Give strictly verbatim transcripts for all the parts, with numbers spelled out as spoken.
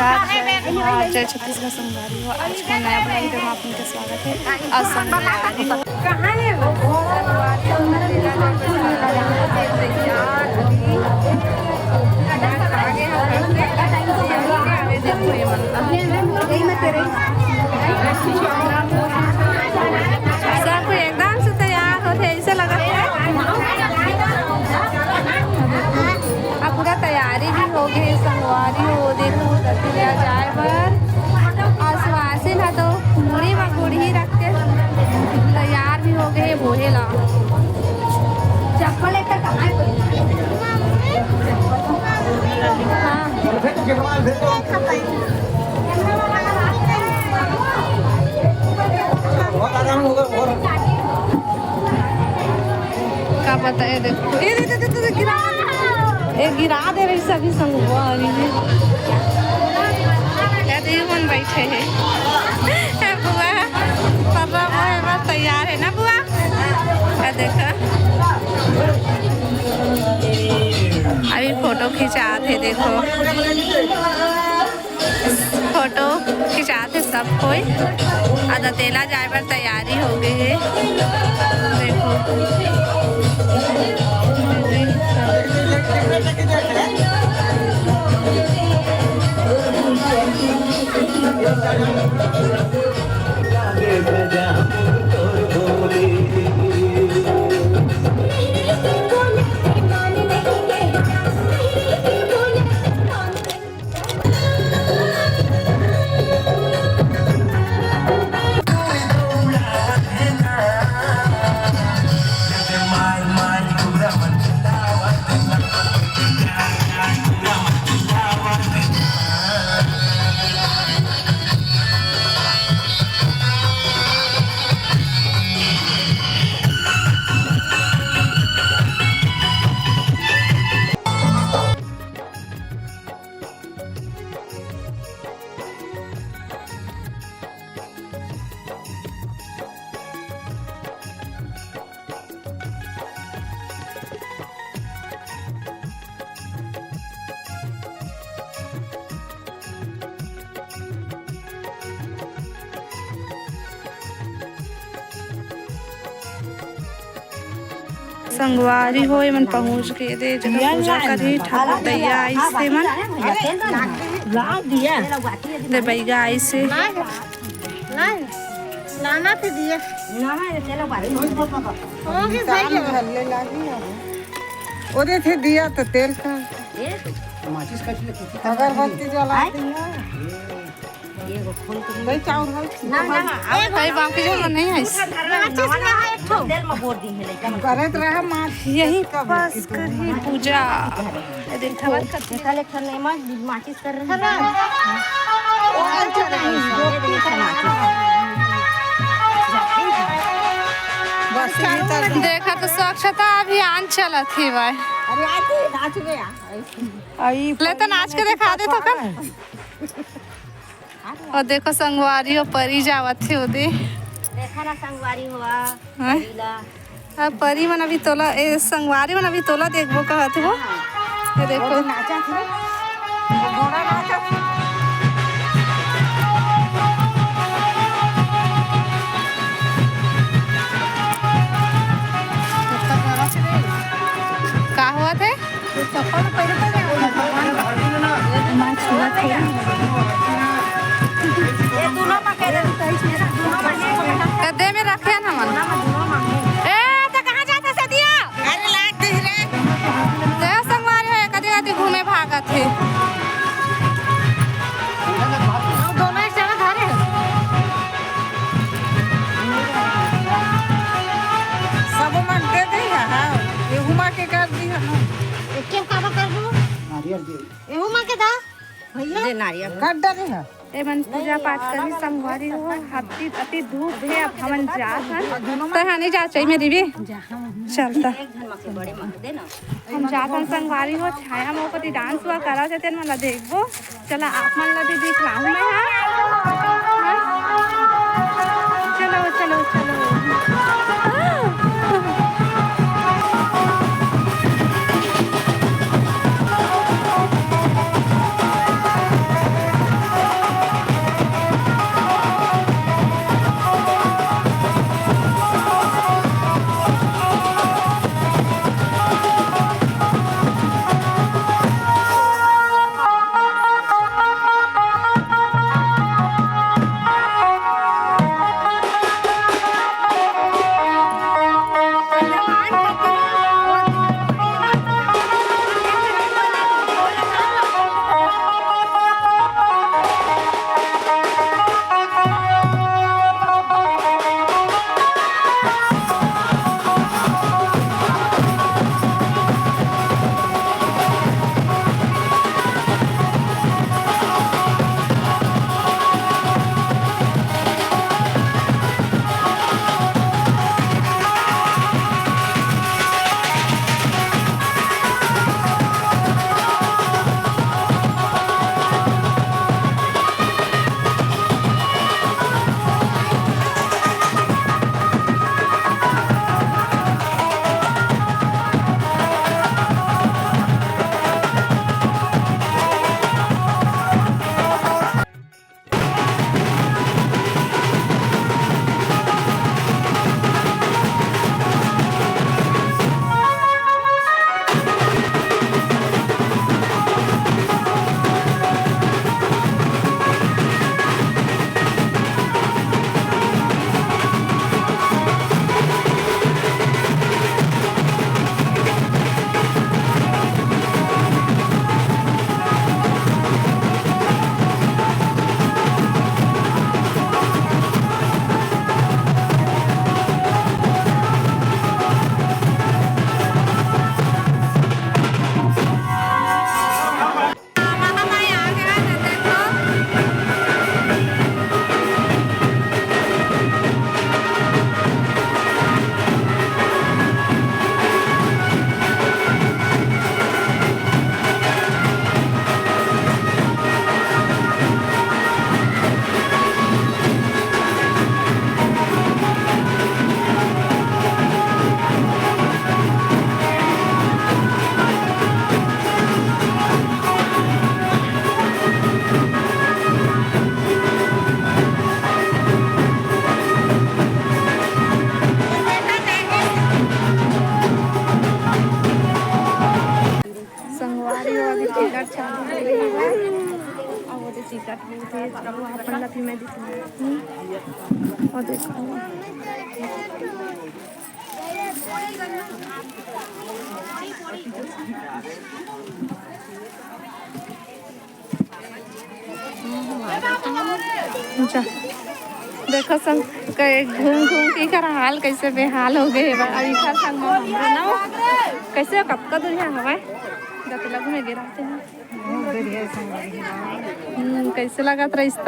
जय जोहार, जय छत्तीसगढ़ संगवारी हो। आज के नया vlog में आप मन के स्वागत हे। आज संगवारी हो, सब कोई एकदम से तैयार होथे, ऐसे लगत हे। अब पूरा तैयारी भी हो गई, संगवारी हो, देखो, दतिया जाए बर। आशीर्वाद से ना तो मुड़ी में गुड़ही रख के तैयार भी हो गए, बोहे ला। चप्पल एक कहाँ है? हाँ। का पता है, देखो, ये दे, दे, दे, दे, गिरा दे, ये गिरा दे रही सभी संगवारी। ये तो ये मन बैठे है। ए बुआ, पर्रा मोहे बर तैयार है ना बुआ? ये देखो, अभी फोटो खिंचात है, देखो। फोटो खिंचात हे सब कोई। आ दतेला जाए बर तैयारी हो गई है। देखो। संगवारी हो, एमन पहुंच गे दे, जगह पूजा करही, ठाकुर दैया आइस तेमन। दे बैगा आइस हे। नहीं, लाना थे दिया। ओदे थे दिया तो तेल का। अगरबत्ती जलाती है। भाई चाउर है। ना, ना, ना, कई बाकी जो नहीं है। माचिस में है एक ठो। तेल में बोर दी है लइका मन। करत रहा माचिस। यही पास करही पूजा। ये देखो। चल एक ठो नहीं, माचिस कर रही है। बस देखा तो स्वच्छता अभियान चलत हे भाई। अरे आज नाच में आ। ले तो नाच के दिखा दे तो कन। और देखो संगवारी हो, परी जावत हे ओदे। देखा ना संगवारी हो, आ, हैं? परी ला। अब परी मन अभी तोला, ए, संगवारी मन अभी तोला देखबो कहत हे वो। हाँ। ये देखो। वो नाचा थे। वो घोड़ा नाचा थे। का हुआ थे? कद्दे में रखे हन हमन। ए, त कहाँ जात हस दिया? अरे, लाग दे रे। दे संगवारी हो, कदी कदी घूमे भागत हे। दोनों एक जगह धरे। सब मन दे दे, हाँ। ये हुमा के कर दी, हाँ। एक के काबा कर दो। नारियल दे। एहू मा के दा भैया। दे नारियल। काट डाले है। ए मन पूजा पाठ करी संगवारी हो, हत्ती अति धूप हे, अब हमन जात हन। तै हा नहीं जा चाहिए मेरी भी। चलता। एक झन मा के बड़े मा के दे ना। हम जात हन संगवारी हो, छाया मोपति डांस हुआ करा जाते मन ला देखबो। चला आप मन ला भी दिखलाहूं मैं हा। चलो, चलो, चलो। टिकट होथे, चलो अपन ला भी मैं दिखाती हूँ। और देखो, जा, देखो संग, कई घूम घूम के एकर हाल कैसे बेहाल हो गए हे। अब एकर संग में हमरो ना, कैसे कतका दूरिहा हवय, गतलग में गिराते हैं। बहुत बढ़िया संगवारी हो। हम्म, कैसे लगत रहिस त?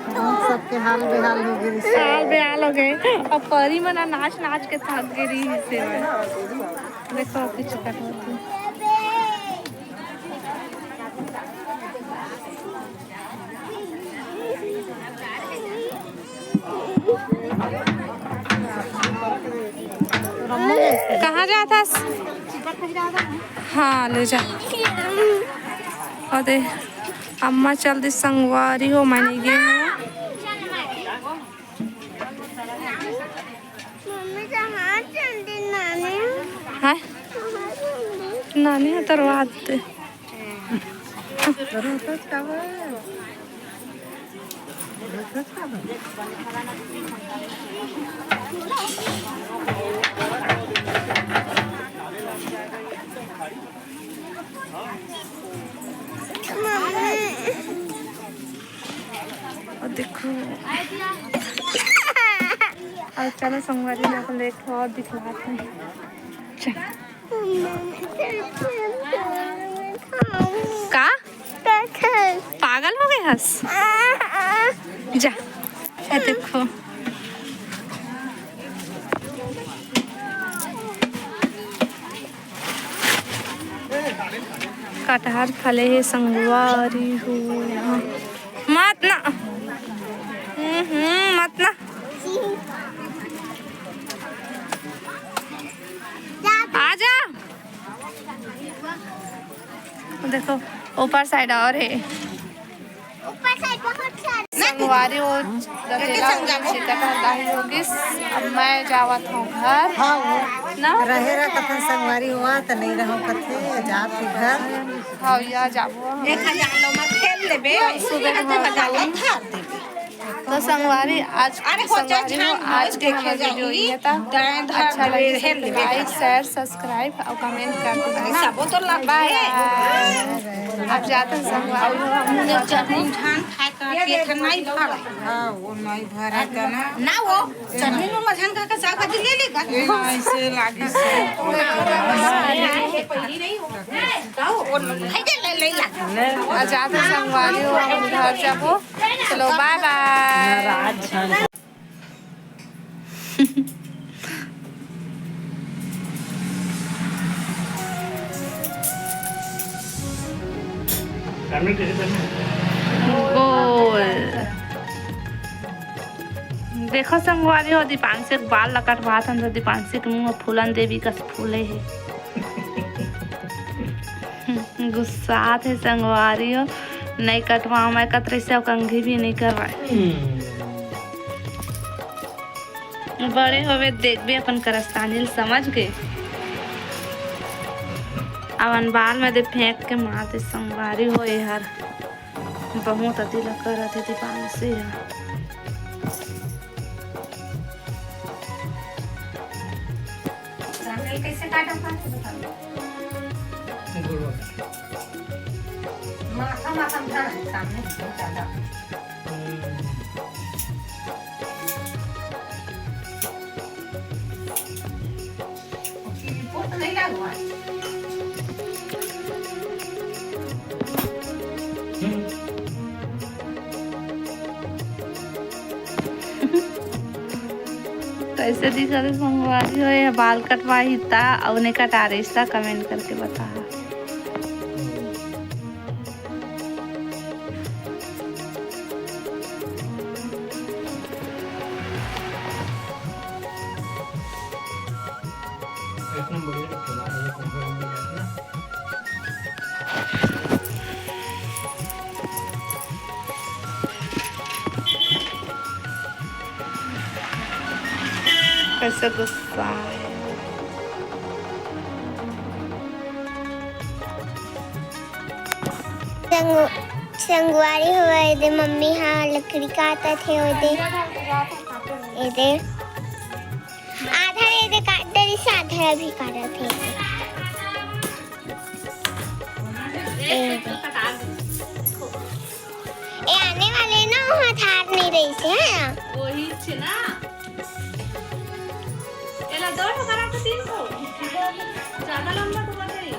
हम सबके हाल बेहाल हो गए। हाल बेहाल हो गए। अब परी मन नाच नाच के थक गए रही से। देखो, कुछ कर होती। कहाँ जात हस? हाँ, ले जा। और दे, अम्मा चल दी संगवारी हो, मैं नहीं गई हूँ। मम्मी, कहाँ चल दी नानी? हैं? कहाँ चल दी? नानी उतरवा दे। और देखो, और चलो संगवारी में अपन एक ठो और दिखलाते हैं। चल। का? पागल हो गए हस? जा, ये देखो। कटहर फले हे संगवारी हो। मत ना। हम्म, हम्म, मत ना। आजा। देखो, ऊपर साइड और हे। ऊपर साइड बहुत सारे। संगवारी हो, गतेला हो गइस, चिकन दाही हो गइस। अब मैं जावत हूँ घर। हाँ, वो ना? रहे रह कथन संगवारी हुआ, त नहीं रहो कथे, जात ही घर। हाँ, या जाबो हम। एक हजार लो, मत खेल लेबे। सुबह एक हजार लो, हम। फाड़ देबे। तो संगवारी, आज अरे, हो जा, संगवारी हो, छान, आज के देखे हमारा वीडियो जाओगी। ये था। दाएं धर अच्छा दे, लगे हेल तो दे। Like, share, subscribe और comment कर देना। अरे, सबो तो लग बाय। आप जाते हैं संगवारी हो, हम मुझे चटनी धान खाए का ये पेट देखो। नहीं भरा। हाँ, वो नहीं भरा था ना। ना वो चटनी में मझन का, का साग भाजी ले लेगा। ये ना ऐसे लागी से। वो नहीं हो। आ जाते संगवारी हो, हम घर जाबो। चलो, बाय बाय। गोल। देखो संगवारी हो, दीपांशी के बाल ला कटवात हन, तो दीपांशी के मुंह फूलन देवी कस फूले हे। गुस्सात हे संगवारी हो, नहीं कटवाओ मैं कतरे से, कंघी भी नहीं करवाए। बड़े होवे देखबे अपन करस्तानी ल, समझ गे। अपन बाल में दे फेंक के मार दे संगवारी हो, एहर बहुत अति ल करत हे दीपांशी ह। कैसे काटो, काटो, बताओ। माथा, माथा में ध्यान है, सामने बहुत ज्यादा। हम्म। उसकी रिपोर्ट तो नहीं लगा हुआ है। हम्म। कैसे दिखत हे संगवारी हो, ये बाल कटवाही ता अउ ने कटा रहिस ता, comment करके बता। कैसे गुस्सा है। संग-, संगवारी हो, एदे मम्मी हा लकड़ी काटत हे, ओदे एदे आधा एदे काट डरिस, आधा अभी काटत हे। एदे। ए आने वाले ना, वहाँ धार नहीं रही से, है ना? वही छे ना। एला दो ठो करा के तीन ठो। ज्यादा लंबा तो मत रही।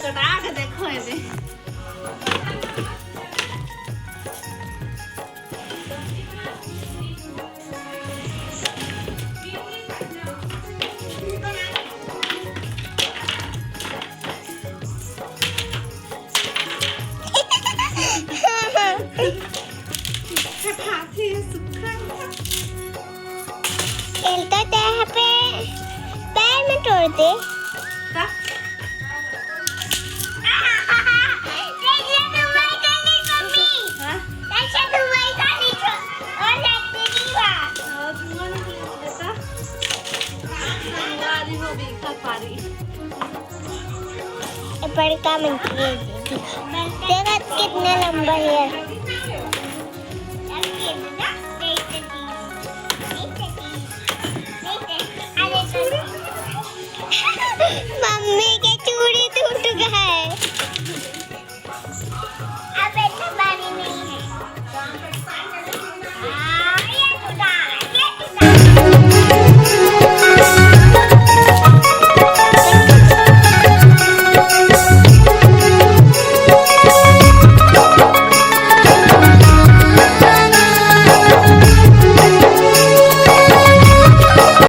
कटा के देखो एदे। एल तो ते यहाँ पे पैर में तोड़ दे। का? हाँ? और धुआं निकले बेटा। संगवारी हो देखा पारी। ये बड़का मंत्री है जी। देखा कितना लंबा है। मम्मी के